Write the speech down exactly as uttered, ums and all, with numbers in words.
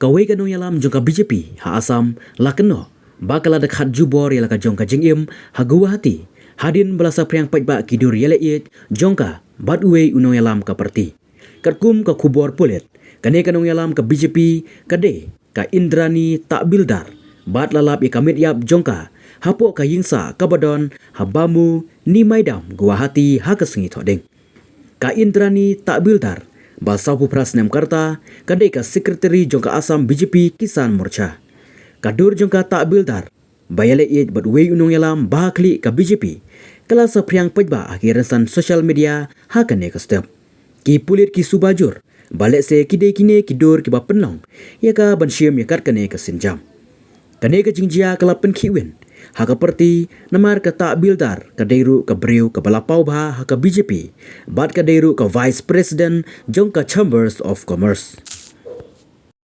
Kawei ka nongïalam jong ka B J P ha Assam la kynnoh ba ka la da khat jubor ïa la ka jong ka jingim ha Guwahati hadien ba la saphriang paidbah ki dur ïaleh ïeit jong ka bad uwei u nongïalam ka party. Katkum ka khubor pulit, kane ka nongïalam ka B J P ka dei ka Indrani Tahbildar bad la lap ïa ka met ïap jong ka hapoh ka ïingsah kaba don ha Bamu Nimaidam, Guwahati ha ka sngi Thohdieng. Ka Indrani Tahbildar ba sawphew phra snem ka rta ka dei ka secretary jong ka Assam B J P Kisan Morcha. Ka dur jong ka Tahbildar ba ïaleh ïeit bad uwei u nongïalam ba ha khlieh ka B J P ka la saphriang paidbah ha ki rynsan social media ha kane ka step. Ki pulit ki suba jur ba lehse ki dei kine ki dur kiba pynlong ïa ka ban shim ïa kat kane ka sienjam. Kane ka jingjia ka la pynkhih win ha ka party namar ka Tahbildar ka dei ruh ka briew kaba la paw bha ha ka B J P bad ka dei ruh ka vice president jong ka Chambers of Commerce.